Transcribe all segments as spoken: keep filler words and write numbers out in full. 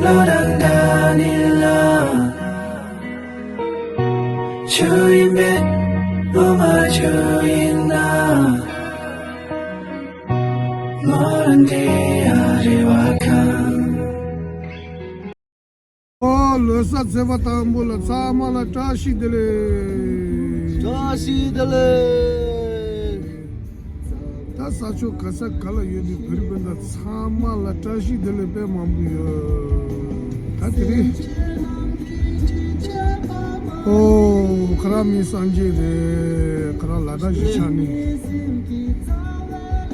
ལོ་དང་ཟླ་ནི་ལ། ཆུ་ཡིན་པས་ལོ་མ་ཆུ་ཡིན་ན། ལོ་རང་དེ་ཡ་རེ་བ་ཁང་། ཨོ་ལོ་གསར་ཚེས་པ་དང་པོ་ལ་ཚང་མ་ལ་བཀྲ་ཤིས་བདེ་ལེགས། བཀྲ་ཤིས་བདེ་ལེགས། ད་ས་ཕྱོགས་ག་ས་ག་ལ་ཡོད་པའི་བོད་རིགས་སྤུན་ཟླ་ཚང་མ་ལ་བཀྲ་ཤིས་བདེ་ལེགས་དཔེ་མང་པོ་ཡོད། ད་དེ་རིང་ཨོ་ཁ་ར་མི་སངས་རྒྱས་རེད། ཁ་ར་ལ་དྭགས་གཞིས་ཆགས་ནས་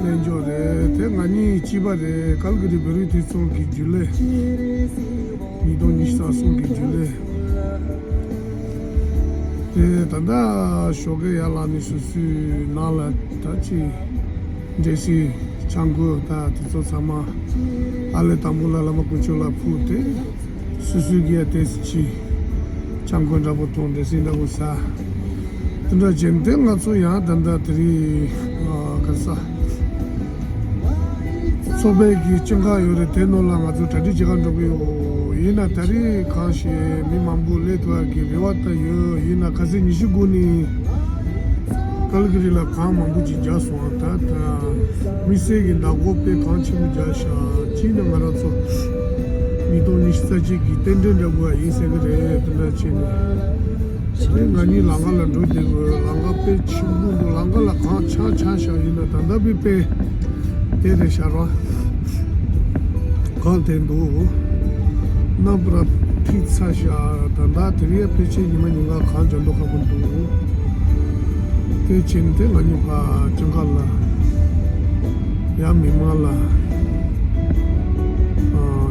གླེང་ཕྱོགས་རེད། དེ་ང་གཉིས་གཅིག་པ་རེད། ཀལ་གི་རི་བོད་རིགས་སྒྲིག་འཛུགས་ཀྱི་རྒྱུན་ལས། ཉིས་སྟོང་ཉི་ཤུ་རྩ་གསུམ་གྱི་རྒྱུན་ལས། དེ་ད་ལྟ་ཞོགས་ཀས་ཡར་ལངས་ནས་སོ་སོའི་ནང་ལ་ད་ཅི་འབྲས་སིལ་ཆང་ཁོལ་ད་དེ་ཚོ་ཚང་མ་ཨ་ལས་དང་པོ་ལ་བླ་མ་དཀོན་མཆོག་ལ་ཕུལ་ཏེ་སོ་སོའི་གི་ཡ་ཏེ་སི་ཅི་ཆང་ཁོལ་འདྲ་པོ་འཐུང་འབྲས་སིལ་འདྲ་པོ་ཟ། དེ་འདྲ་བྱས་ཏེ་ང་ཚོ་ཡང་ད་ལྟ་དེ་རིང་ཨ་ག་ས་ཚོགས་པའི་གི་སྤྱི་ཁང་ཡོད་རེད། དེ་ནང་ལ་ང་ཚོ་གྲ་སྒྲིག་བྱེད་གར་འགྲོ་གི་ཡོད། ཡིན་ན་ད་རེས་གང་ཞིག་མི་མང་པོ་སླེབས་ཐུབ་ཡག་གི་རེ་བ་ད་ཡོད། ཡིན་ན་ཁ་སང་ཉི་ཤུ་དགུ་ནས་ཀལ་གི་རི་ལ་གངས་མང་པོ་ཅིག་རྒྱག་སོང་། ད་ད་དམིགས་བསལ་གྱི་མདའ་འགོག་དཔེ་གངས་ཆེན་པོ་རྒྱག་ཤག་གཅིག་ནི་ང་རང་ཚོ་ཉིས་སྟོང་ཉི་ཤུ་རྩ་གཅིག་གི་རྟེན་འབྲེལ་འདྲ་པོ་ཡིན་ཟེར་གི་རེད། དེ་འདྲ་བྱས་ནས་དེ་ང་གཉིས་ལམ་ཁ་ལ་འགྲོ་བསྡད་དགོས། ལམ་ཁ་དཔེ་ཆེན་པོ་འདུག་ལམ་ཁ་ལ་གངས་ཆག་ཆག་ཤག་ཡིན་ན་ད་ལྟ་བི་དཔེ་དེ་རེད་ཤག་ར། གངས་དེ་འདུག་གནམ་པུ་ར་ཕིག་ཚ་ཤག་ད་ལྟ་དེ་རིང་ཕལ་ཆེར་ཉི་མ་ཉིན་གང་གངས་འཇམ་མདོག་ཁ་པོ་འདུག་དེ་ཕྱིན་ཏེ་ང་གཉིས་ཕར་སྤྱི་ཁང་ལ་ཡ་མི་མང་ལ་ཨ་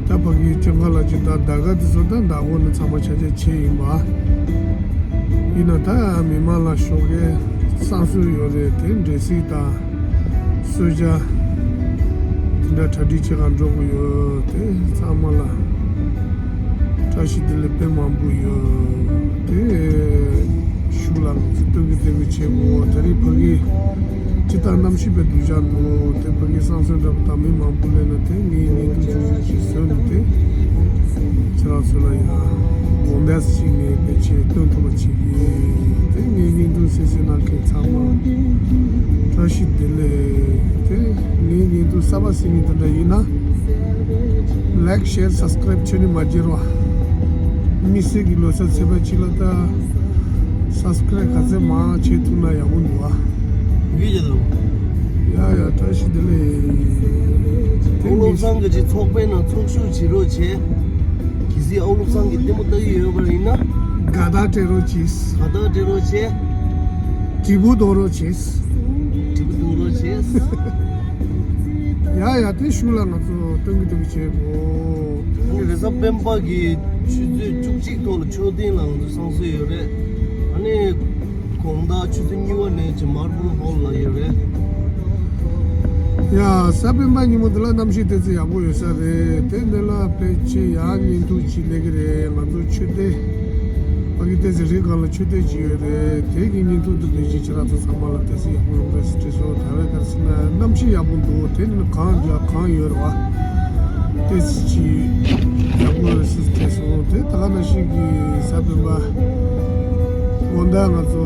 ད་ཕ་གི་སྤྱི་ཁང་ལ་ཅི་ད་ཟླ་དཀར་དེ་ཚོ་ད་ཟླ་གོང་ནས་ཚང་མ་ཆ་ཆ་ཆེ་ཡིན་པ། ཡིན་ན་ད་མི་མང་ལ་ཞོགས་ཀས་བསང་གསོལ་ཡོད་རེད། དེ་འབྲས་སིལ་དང་གསོལ་ཇ་དེ་འདྲ་གྲ་སྒྲིག་བྱེད་གར་འགྲོ་གི་ཡོད། དེ་ཚང་མ་ལ་བཀྲ་ཤིས་བདེ་ལེགས་དཔེ་མང་པོ་ཡོད། དེ་ཤུགས་ལ་ང་ཚོ་སྟོན་གི་སྟོན་གི་བྱེད་དགོས། དེ་རིང་ཕ་གི་ཅི་ལྟར་གནམ་གཤིས་དཔེ་སྡུག་ཅག་འདུག་དེ་ཕ་གི་བསང་གསོལ་འདྲ་པོ་དང་མི་མང་པོ་སླེབས་ན་དེ་ངའི་བརྙན་ཐུང་ཆུང་ཆུང་ཞིག་བཟོས་ནས་དེ་ཁྱེད་རང་ཚོ་ལ་ཡང་དགོངས་དག་ཞིག་ངས་ཕལ་ཆེར་སྟོན་ཐུབ་པ་བྱེད་ཀྱི་ཡིན། དེ་ངའི་བརྙན་ཐུང་གསན་གཟིགས་གནང་མཁན་ཚང་མ་བཀྲ་ཤིས་བདེ་ལེགས། དེ་ངའི་བརྙན་ཐུང་གསར་པ་གཟིགས་མཁན་དེ་འདྲ་ཡིན་ན་ལའིཀ་ཤེར་སབ་སི་ཀ་རེབ་བྱས་ནས་མ་བརྗེད་རོགས། དམིགས་བསལ་གྱི་ལོ་གསར་ཚེས་པ་གཅིག་ལ་ད་སབ་སི་ཀ་རེབ་ག་ཚད་མང་བྱེད་ཐུབ་ན་ཡག་པོ་འདུག་ཨ། ཡིད་ཀྱི་དང་། ཡ་ཡ་བཀྲ་ཤིས་བདེ་ལེགས། དེ་ཨོ་བློ་ནི་བཟང་གི་ཅིག་ཚོགས་པའི་ནང་ཚོགས་ཞུགས་བྱེད་རོགས་བྱེད། གལ་སྲིད་ཨོ་བློ་བཟང་གི་ལྟད་མོ་ལྟ་གི་ཡོད་པ་ཡིན་ན། དགའ་རྟགས་སྤྲད་རོགས་གྱིས། དགའ་རྟགས་སྤྲད་རོགས་བྱེད། དྲིལ་བུ་གཏོང་རོགས་གྱིས། དྲིལ་བུ་གཏོང་རོགས་བྱེད། ཡ་ཡ་དེ་ཤུགས་ལ་ང་ཚོ་སྟོན་གི་སྟོན་གི་བྱེད་དགོས། ཨ་ནི་རེས་གཟའ་སྤེན་པ་གི་ཆུ་ཚོད་བཅུ་གཅིག་ཐོག་ལ་མཆོད་རྟེན་ལ་ང་ཚོ་བསང་གསོལ་ཡོད་རེད། ཨ་ནི་དགོང་དག་ཆུ་ཚོད་གཉིས་པ་ནས་ཅིག་མར་བུལ་ཧོལ་ལ་ཡོད་རེད། ཡ་གཟའ་སྤེན་པ་ཉིན་མོ་འདི་ལ་གནམ་གཤིས་ཏོག་ཙམ་ཡག་པོ་ཡོད་ས་རེད། དེ་འདི་ལ་ཕལ་ཆེར་ཡང་བརྙན་ཐུང་ཅིག་སླེབས་ཀྱི་རེད། ང་ཚོ་མཆོད་རྟེན་ཕ་གི་ཏོག་ཙམ་རི་སྒང་ལ་མཆོད་རྟེན་ཅིག་ཡོད་རེད། དེ་གི་བརྙན་ཐུང་འདི་ཕལ་ཆེར་ཁྱེད་རང་ཚོ་ཚང་མ་ལ་ཏོག་ཙམ་ཡག་པོ་ཡོང་རེད་ཟེར་དྲན་སོང་། ད་རེས་ག་རེ་ཟེར་ན་གནམ་གཤིས་ཡག་པོ་འདུག་དེ་ནི་གངས་ཡོད་གངས་ཡོད་རེད་བ། ཏོག་ཙམ་ཅིག་ཡག་པོ་རེད་ཟེར་དྲན་སོང་། དེ་ད་ག་ནང་བཞིན་གྱི་གཟའ་སྤེན་པ་དགོང་དག་ང་ཚོ་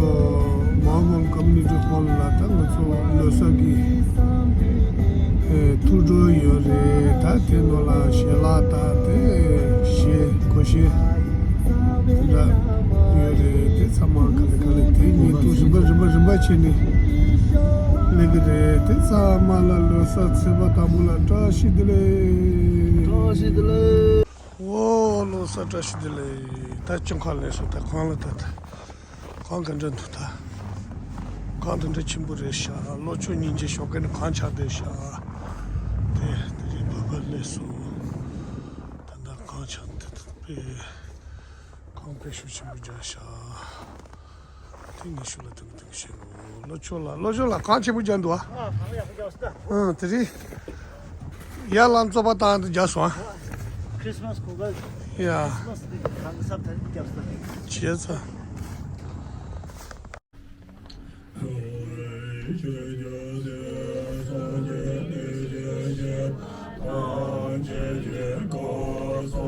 མའོ་ཝང་ཀོ་མུ་ནི་ཊི་ཧོལ་ལ་ད་ང་ཚོ་ལོ་གསར་གྱི་ཨེ་ཐུགས་སྤྲོ་ཡོད་རེད། ད་དེ་ནང་ལ་ཞལ་ལག་དང་དེ་གཞས་སྒོར་གཞས་འདྲ་ཡོད་རེད། དེ་ཚང་མ་ག་ལེ་ག་ལེ་དེ་བརྙན་ཐུང་རིམ་པ་རིམ་པ་རིམ་པ་བྱས་ནས་སླེབས་ཀྱི་རེད། དེ་ཚང་མ་ལ་ལོ་གསར་ཚེས་པ་དང་པོ་ལ་བཀྲ་ཤིས་བདེ་ལེགས། བཀྲ་ཤིས་བདེ་ལེགས། འོ་ལོ་གསར་བཀྲ་ཤིས་བདེ་ལེགས། ད་སྤྱི་ཁང་སླེབས་སོང་། ད་གང་ལ་ད་ད་གང་ག་འདྲ་འདུག་ད་གང་དེ་འདྲ་ཆེན་པོ་རེད་ཤག་ལོ་ཆུ་སྙིང་རྗེ་ཞོགས་ཀས་ནས་གང་ཆགས་བསྡད་ཤག་དེ་དེ་རིང་བོད་པ་སླེབས་སོང་། ད་ད་གང་ཆགས་འདུག་དེ་དཔེ་གང་དཔེ་ཤུགས་ཆེན་པོ་རྒྱག་ཤག་དེ་ངས་ཤུགས་ལ་དུང་དུང་བྱེད་དགོས། ལོ་ཆུ་ལ་ལོ་ཆུ་ལ་གང་ཆེན་པོ་རྒྱག་འདུག་ཨ། ཨ་གང་ཡག་པོ་རྒྱག་སོང་ད། ཨ་དེ་རིང་ཡར་ལངས་རྩོད་པ་བཏང་དུ་རྒྱག་སོང་ཨ། ཁྲིས་མས་གོ་ག་ཡ། ཁྲིས་མས་འདི་གང་གི་སབ་ཐར་རྒྱབ་ས། བྱས་ཙང་། ད་ཤོག་གྲངས་བརྒྱ་དང་ལྔ་བཅུ་ང་གཅིག་ལ། ཤོག་གྲངས་བརྒྱ་དང་ལྔ་བཅུ་ང་གཅིག་ཨ་རེ། ཉིས་བརྒྱ་རེད། ཉིས་བརྒྱ་ལྔ་བཅུ་ང་གཅིག་ཤོག་གྲངས་ཉིས་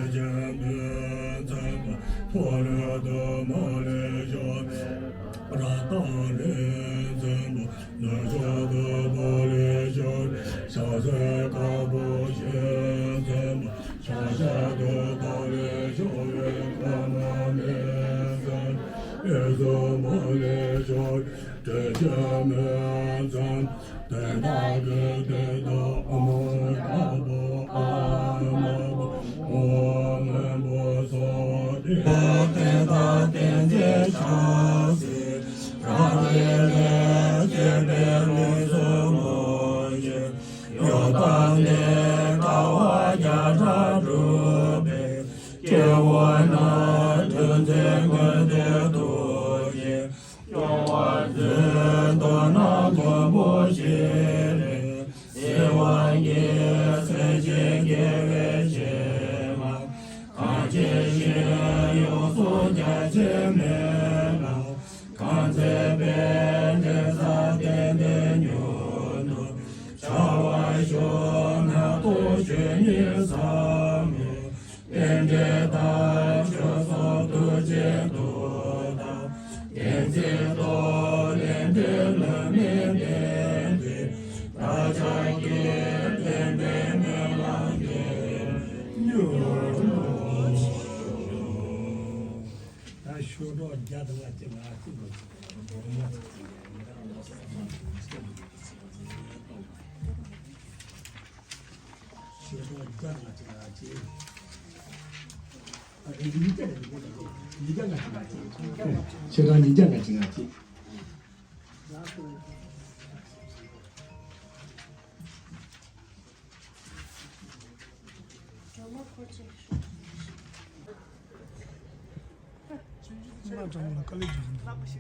བརྒྱ་ལྔ་བཅུ་ང་གཅིག་ང་ལ་དཀའ་ལས་བརྒྱབ་ཟིན་འདུག་ང་ཞབས་ཞུ་ཞུ་འདུག་ད་ཐམས་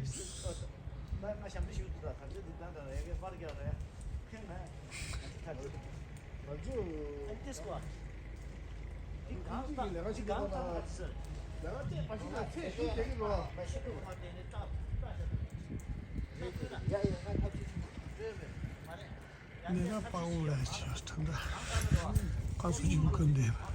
ཅད་འདི་ལྟ་ད་རེ་གེ་པར་རྒྱག་རེ་ཕན་མེད། ང་ཚོ་ད་ཚོད་ང་ཚོ་ཨ་ཏིས་ཀོ་ཨ་འདི་གང་ད་འདི་གང་ད་ང་ཚོ་ལས་ཀ་ཅིག་ལས་ཀ་ད་ང་ཚོ་ལས་ཀ་ཅིག་མ་ཤེས་ན་ཚེ་ཞུ་རྒྱག་གི་རོ། མ་ཤེས་འདུག་ད་དེ་ནས་ཏག་ཏག་ཡ་ཡ་ང་ཐབས་ཤེས་ཞུ་འདུག་མ་རེད། ལས་ཀ་དཔའ་བོ་ལ་ཆ་ཐང་ད། བཀའ་ཟུར་ཆེན་པོ་བཀའ་འདས།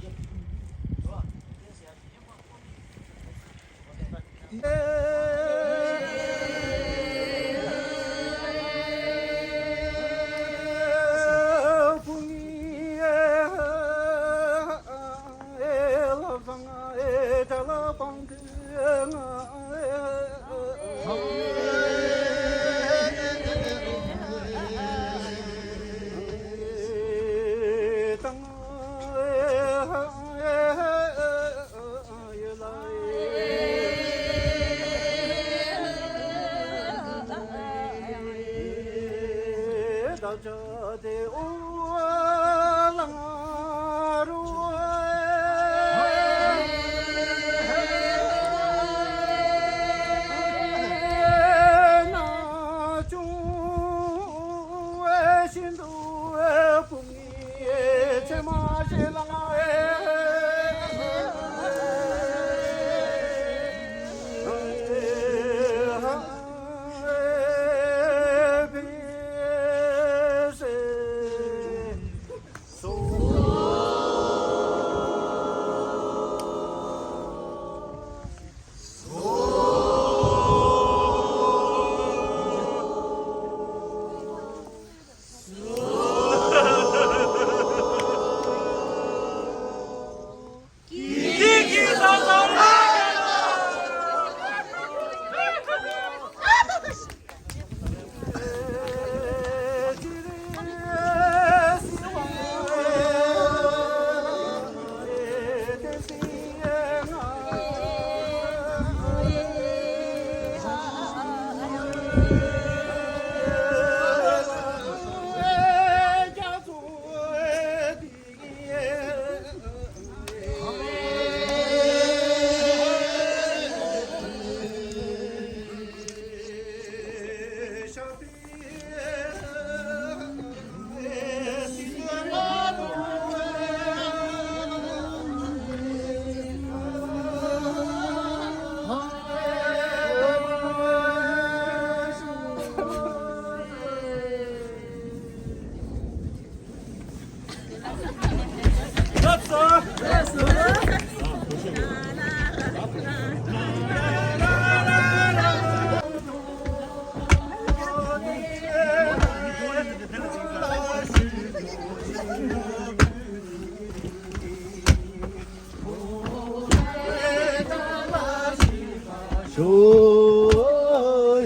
ཞོ་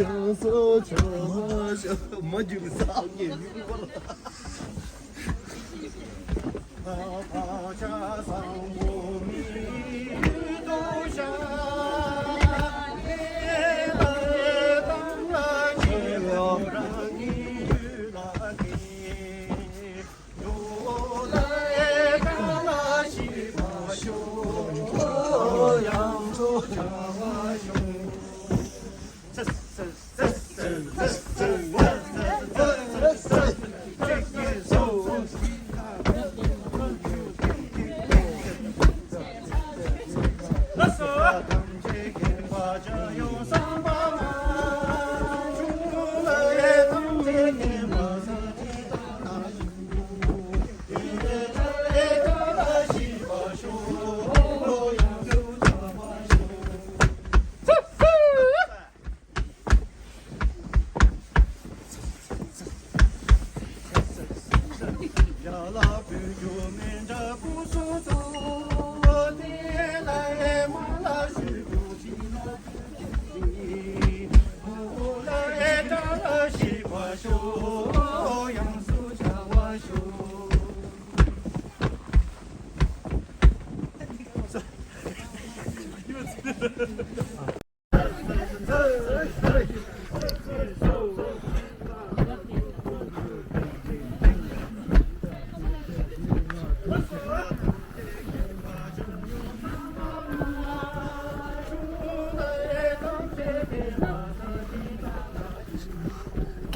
ཡང་སོ་ཆ་མ་ཞོ་མ་རྒྱུ་ས་ངེ་ཡུ་པ་ལ།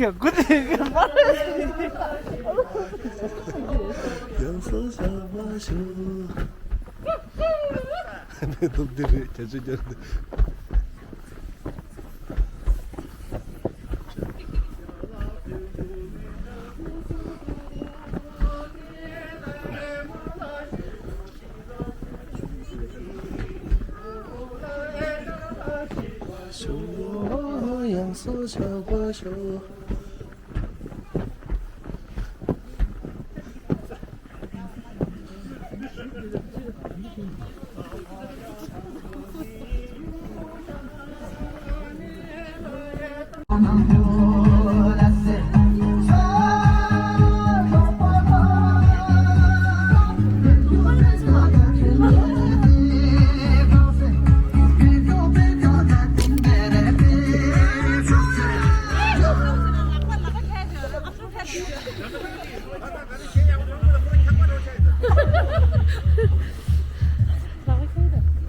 ཀྱ་གུ་དེ་གི་མ་རེད། ཡང་སོ་ཤ་མ་ཤོ། ནས་འདུག་འདི་རེད་ཁྱད་ཆོས་རྒྱག་འདི།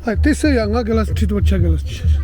ཨ་དེ་སེ་ཡ་ང་ག་ལ་ཁྲིད་དོ་ཆ་ག་ལ་ཆ།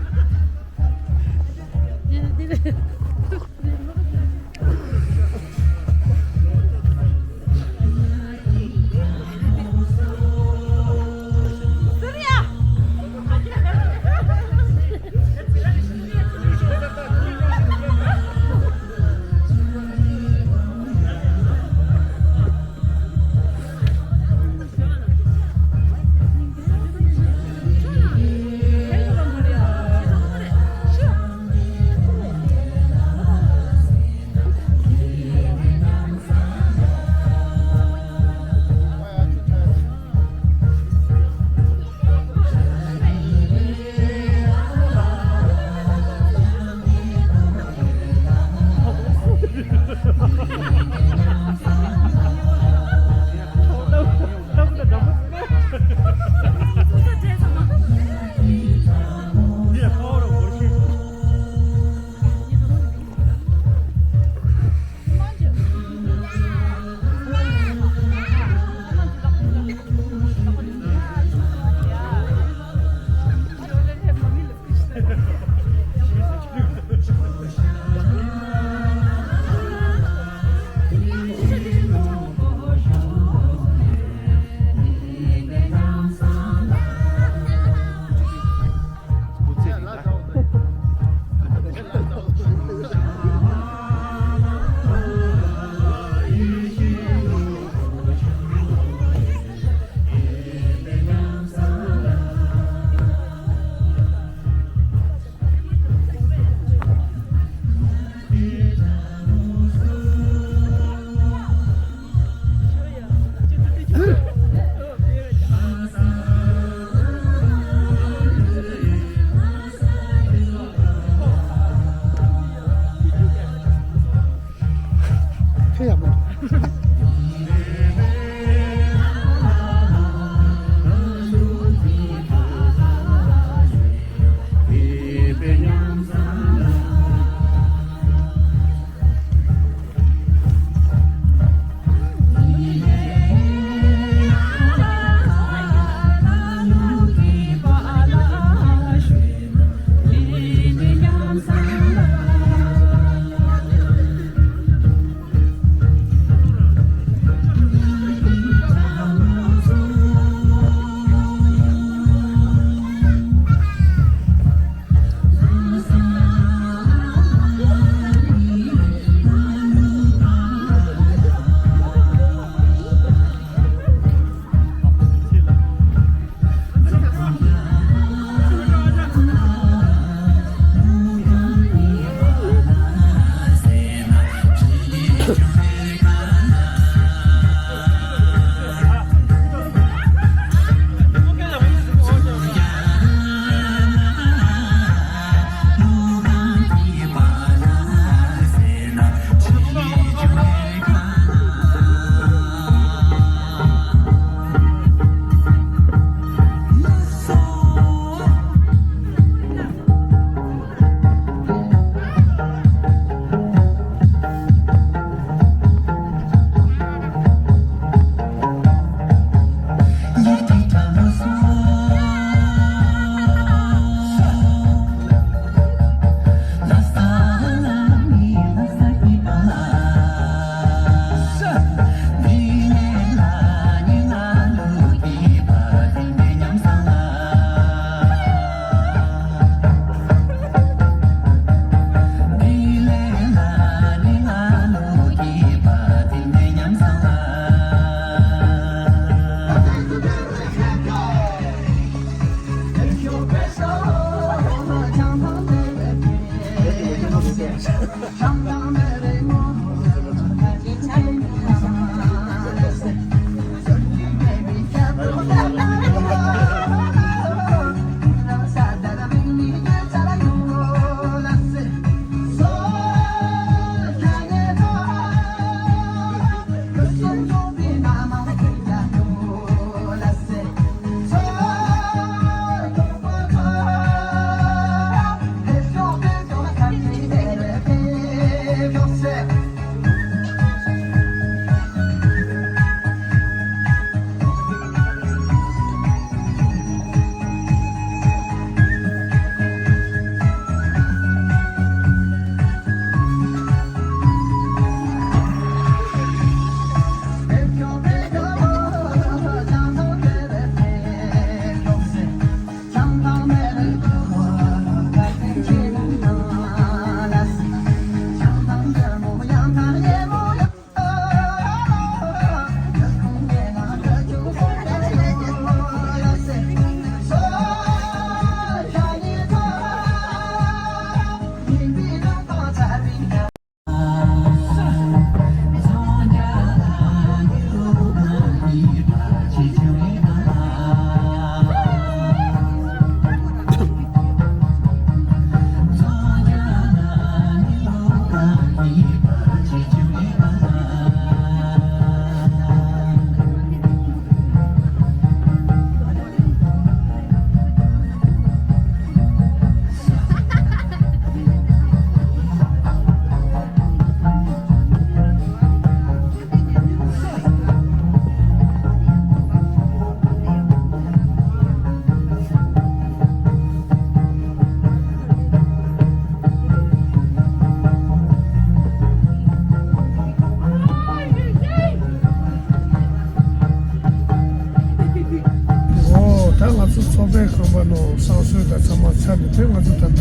ད་ང་ཚོ་ཚོགས་པའི་ཁང་པ་ནང་བསང་གསོལ་དང་ཚང་མ་ཚར་ནས་དེ་ང་ཚོ་ད་ལྟ་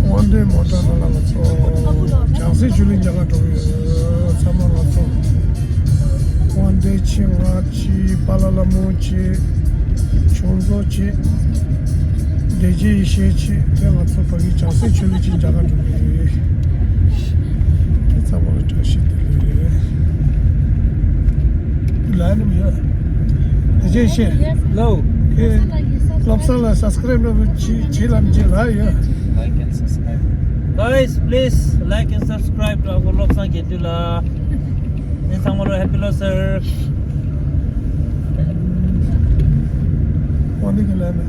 དབང་ལྡན་མོ་ཊ་ནང་ལ་ང་ཚོ་བྱང་སེམས་ཆོས་གླིང་རྒྱ་གར་འགྲོ་གི་ཡོད། ཚང་མ་ང་ཚོ་དབང་ལྡན་ཁྱེད། ང་ཁྱེད། པཱ་ལགས་ལྷ་མོ་ཁྱེད། ཆོས་མཚོ་ཁྱེད། བདེ་ཆེན་ཡེ་ཤེས་ཁྱེད། དེ་ང་ཚོ་ཕ་གི་བྱང་སེམས་ཆོས་གླིང་ཆེད་རྒྱ་གར་འགྲོ་གི་ཡོད། དེ་ཚང་མ་ལ་བཀྲ་ཤིས་བདེ་ལེགས། ལ་ནི་ཡོད། དེ་ཅི་ཤེས། Hello. ཁྱེད་བློ་བཟང་ལ་སབ་སི་ཀ་རེབ་ནོར་བུ་ཅི་ཅི་ལ་མི་ཅི་ལ་ཡོད། Like and subscribe. Guys, please like and subscribe to our བློ་བཟང་དགེ་འདུན་ལགས། ཨེ་ཚང་མ་ལོ་ཧེ་པི་ལོ་སར། ཨོ་ནི་གི་ལ་ནི།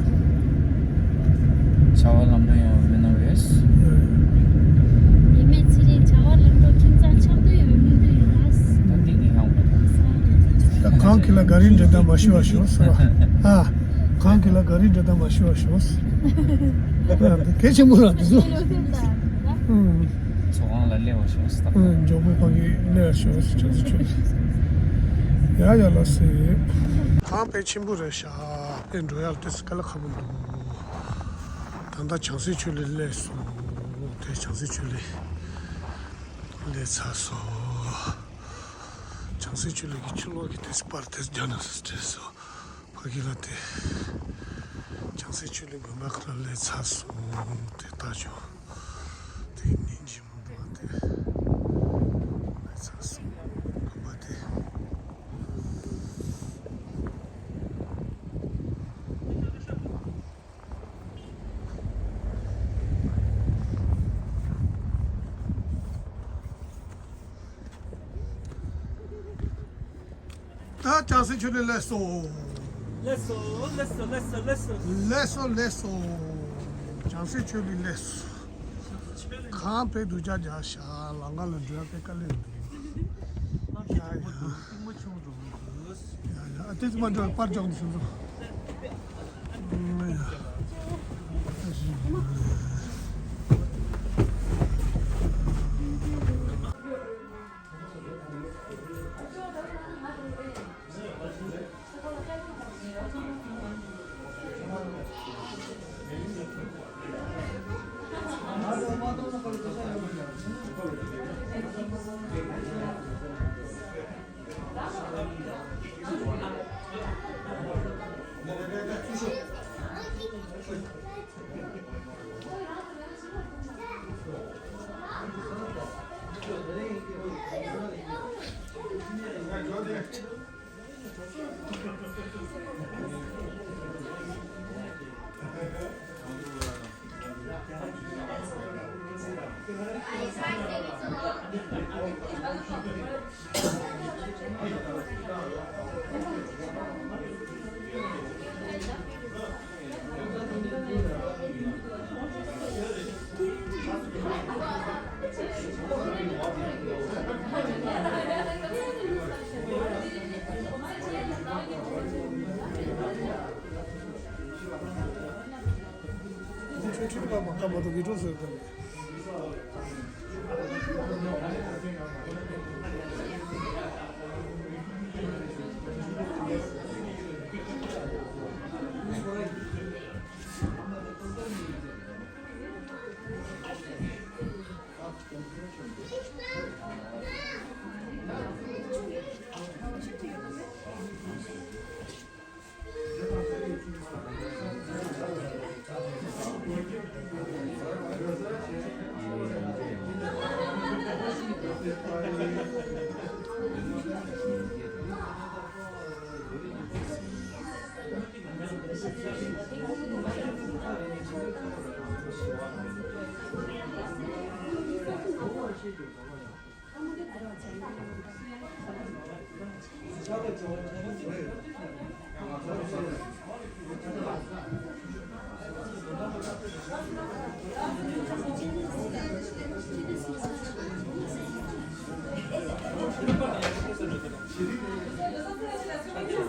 བྱ་བ་ལམ་འགྲོ་ཡང་མི་ནོར་བས། ཡོད་ཡོད། ཡེ་མེད་ཚེ་རིང་བྱ་བ་ལམ་འགྲོ་ཁྱིམ་ཚང་ཆགས་འདོད་ཡོད་མི་འདོད་ཡོད་ལ། ད་ཏིག་ནི་ཡང་མ། ད་གང་གི་ལ་ག་རིང་འདྲ་ད་མ་ཤི་བ་ཤོག་ཟེར་བ། ཨ། གང་གི་ལ་ག་རིང་འདྲ་ད་མ་ཤི་བ་ཤོག་ཟེར། གལ་ཆེན་པོ་རང་དེ་ཚོ། ཨུམ། ཚོགས་ཁང་ལ་སླེབས་པ་ཤོག་ཟེར། ཨུམ། མགྱོགས་པོ་ཕ་གི་སླེབས་ཤོག་ཟེར་ཆོག་ཟེར་ཆོག་ཟེར། ཡ་ཡ་ལ་ཟེར། གང་དཔེ་ཆེན་པོ་རེད་ཤག་དཔེ་འགྲོ་ཡག་ཏོག་ཙམ་དཀའ་ལས་ཁག་པོ་འདུག་ད་ལྟ་བྱང་སེམས་ཆོས་གླིང་སླེབས་སོང་། དེ་བྱང་སེམས་ཆོས་གླིང་སླེབས་ཚར་སོང་། བྱང་སེམས་ཆོས་གླིང་གི་ཕྱི་ལོགས་ཀྱི་དེ་ཚོ་པར་དེ་ཚོ་རྒྱག་ན་སླེབས་སོང་། ཕ་གི་ལ་དེ། བྱང་སེམས་ཆོས་གླིང་དགོན་པ་ཁ་ལ་སླེབས་ཚར་སོང་། དེ་ལྟ་བྱུང་། དེ་ཉིན་གྱི་མི་འདུག་པ་དེ། སླེབས་ཚར་སོང་། དགོན་པ་དེ། ད་བྱང་སེམས་ཆོས་གླིང་སླེབས་སོང་། སླེབས་སོང་། སླེབས་སོང་། སླེབས་སོང་། སླེབས་སོང་། སླེབས་སོང་། སླེབས་སོང་། བྱང་སེམས་ཆོས་གླིང་སླེབས་སོང་། གང་དཔེ་སྡུག་ཅག་རྒྱག་ཤག་ལམ་ཁ་ལ་འགྲོ་ཡག་དཔེ་དཀའ་ལས་འདུག་ཡ་ཡ། ཡ་ཡ། ཨ་ཏི་ཙི་མ་འགྲོ་པར་འཇོག་འདི་སོང་།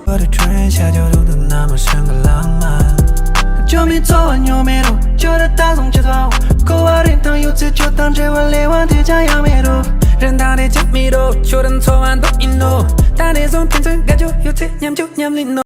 བར་ཁྲོན་ཤ་ཇོ་རུ་དུ་ན་མ་ཤང་ག་ལང་མ། ཇོ་མི་ཚོ་བ་ཉོ་མེ་རུ་ཇོ་ར་ད་སོང་ཆེ་ཚོ། ཀོ་བ་རིན་ཐང་ཡོད་ཚེ་ཇོ་དང་འབྲེལ་བ་ལེ་བ་དེ་ཅང་ཡང་མེ་རུ། རིན་ཐང་རེ་ཅང་མི་རོ་ཇོ་ར་ཚོ་བ་འདོ་ཨིན་ནོ། ད་ནེ་སོང་ཕན་ཚུན་དགའ་ཇོ་ཡོད་ཚེ་ཉམ་ཇོ་ཉམ་ལི་ནོ།